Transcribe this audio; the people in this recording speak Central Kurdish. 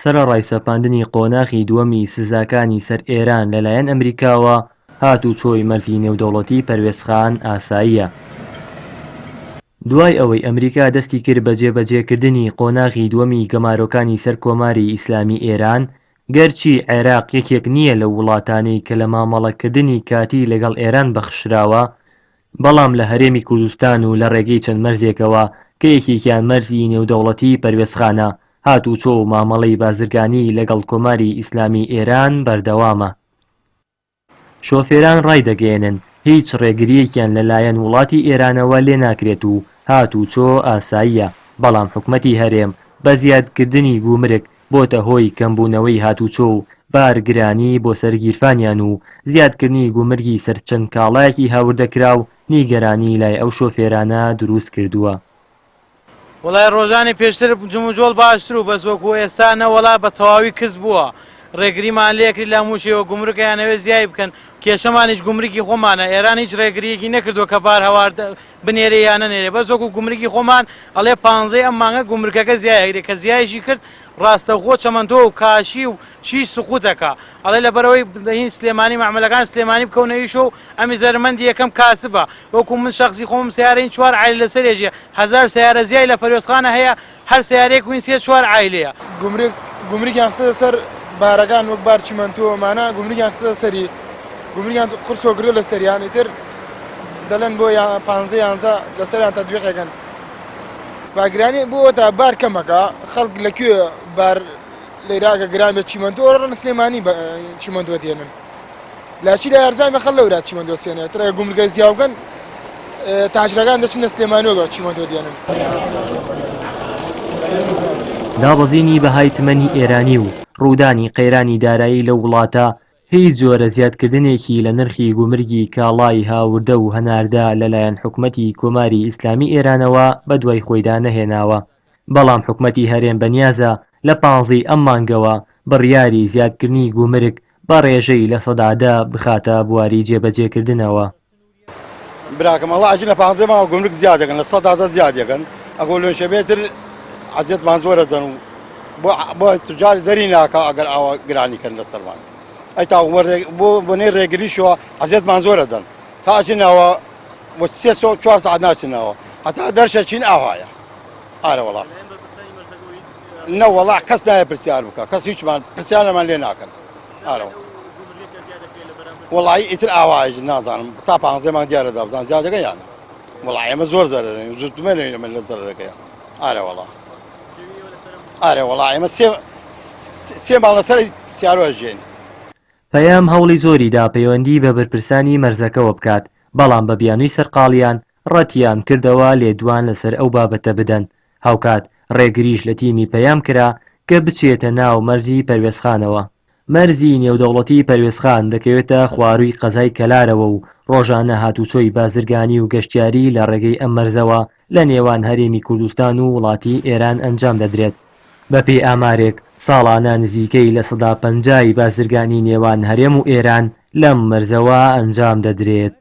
سەرەڕای سەپاندنی قۆناغی دووەمی سزاکانی سەر ئێران لەلایەن ئەمریکاوە، هاتوچۆی مەرزی نێودەوڵەتی پەروێزخان ئاساییە. دوای ئەوەی ئەمریکا دەستی کرد بە جێبەجێکردنی قۆناغی دووەمی گەمارۆکانی سەر کۆماری ئیسلامی ئێران، گەرچی عێراق یەکێک نییە لەو وڵاتانەی کە لە مامەڵەکردنی کاتی لەگەڵ ئێران بەخشراوە، بەڵام لە هەرێمی کوردستان و لە ڕێگەی چەند مەرزێکەوە کە یەکێکیان مەرزی نێودەوڵەتیی پەروێزخانە، هاتوچۆ و مامەڵەی بازرگانی لەگەڵ کۆماری ئیسلامیی ئێران بەردەوامە. شۆفێران ڕایدەگەیەنن، هیچ ڕێگرییەکیان لەلایەن وڵاتی ئێرانەوە لێناکرێت و هاتوچۆ ئاساییە، بەڵام حکومەتی هەرێم بە زیادکردنی گومرگ بۆتە هۆی کەمبوونەوەی هاتوچۆ و بارگرانی بۆ سەر گیرفانیان و زیادکردنی گومرگی سەر چەند کاڵایەکی هاوردەکراو نیگەرانی لای ئەو شۆفێرانە دروستکردووە. وەڵای ڕۆژانی پێشتر جموجۆڵ باشتر و بەس وەکو ئێستا نەوەڵا بە تەواوی کز بووە ڕێگریمان لێکری لە هەموو شێوە گومرک ئەیانەوێ زیای بکەن کێشەمان هیچ گومرکی خۆمانە ئێران هیچ ڕێگریەکی نەکردووە کە بار هەوار بنێرێ یا نەنێرێ بەس وەکو گومرکی خۆمان ئەڵێ پانزەی ئەم مانگە گومرکەکە زیای ئەگرێ کە زیایشی کرد ڕاستەوخۆ چەمەنتۆ و کاشی و شیش سقوت ئەکا ئەڵێ لەبەرئەوەی هین سلێمانی مەعمەلەکان سلێمانی بکەونە ئیشۆ و ئەمی زەرەرمەندی یەکەم کاسبە وەکو من شەخسی خۆمم سەیارە هین چوار عایلە لەسەرێژیە هەزار سەیارە زیای لە پەروێزخانە هەیە هەر سەیارەیەک هین سێ چوار عایلەیە. گومرگ گومرگیان خستە سەر بارەکان وەک بار چیمەنتۆ ئەمانە گومرگیان خستە سەری گومرگیان قورسۆ کردو لەسەریان ئیتر دەڵێن بۆ پانزە یانزە لەسەریان تەتبیقەکەن بارگرانی بۆ تا بار کەمەکە خەڵک لە کوێ بار لەیراگە گران بێت چیمەنتۆ ڕەن سلێمانی چیمەنتۆ دێنن لاچی لە ئەرزان بە خەڵ لەورا چیمەنتۆ سێنێ ترە گومرگە زیاو بکەن تاجرەکان دەچن لە سلێمانیەوە چیمەنتۆ دێنن. دابەزینی بەهای تمەنی ئێرانی و ڕوودانی قەیرانی دارایی لەو وڵاتە هیچ جۆرە زیادکردنێکی لە نرخی گومرگی کاڵای هاوردە و هەناردە لەلایەن حکومەتی کۆماری ئیسلامی ئێرانەوە بەدوای خۆیدا نەهێناوە، بەڵام حکومەتی هەرێم بەنیازە لە پانزەی ئەم مانگەوە بڕیاری زیادکردنی گومرگ بە ڕێژەی 10% بخاتە بواری جێبەجێکردنەوە. براکەم ئەڵا ئەچین لە پانزەی مانگەوە گومرگ زیاد دەکەن 10% زیاد دەکەن ئەگۆ لۆشە بێتر عەزیەتمان زۆرە دەن و بۆ بۆ تجار دەری ناکا ئەگەر ئاوا گرانی کەن لەسەرمان ئەی تا بۆ بۆنەی ڕێگریشەوە عەزیەتمان زۆرە دەن تا ئەچینەوە بۆ سێ سۆ چوار سەعات ناچنەوە هەتا دەرشەچین ئاوایە ئارە وەڵا نەوەڵا کەس نایە پرسیار بکە کەس هیچمان پرسیارمان لێ ناکەن ئارەوە وەڵایی ئیتر ئاوایش نازانم تا پانزەی مانگ دیارە دابزان زیادەکە یانە وەڵا ئێمە زۆر زەرەرین زوتمەرین من لە زەرەرەکەیە ئارە وەڵا ئارە وەڵا ئێمە سێ سێ ماڵ لەسەر سیارۆ ژێن. پەیام هەوڵی زۆری دا پەیوەندی بە بەرپرسانی مەرزەکەوە بکات، بەڵام بە بیانووی سەرقاڵییان ڕەتیان کردەوە لێدوان لەسەر ئەو بابەتە بدەن، هاوکات ڕێگریش لە تیمی پەیام کرا کە بچێتە ناو مەرزی پەروێزخانەوە. مەرزی نێودەوڵەتی پەروێزخان دەکەوێتە خوارووی قەزای کەلارەوە و ڕۆژانە هاتوچۆی بازرگانی و گەشتیاری لە ڕێگەی ئەم مەرزەوە لە نێوان هەرێمی کوردستان و وڵاتی ئێران ئەنجام دەدرێت. بەپێی ئامارێک ساڵانە نزیکەی 50% ی بازرگانی نێوان هەرێم و ئێران لەم مەرزەوە ئەنجام دەدرێت.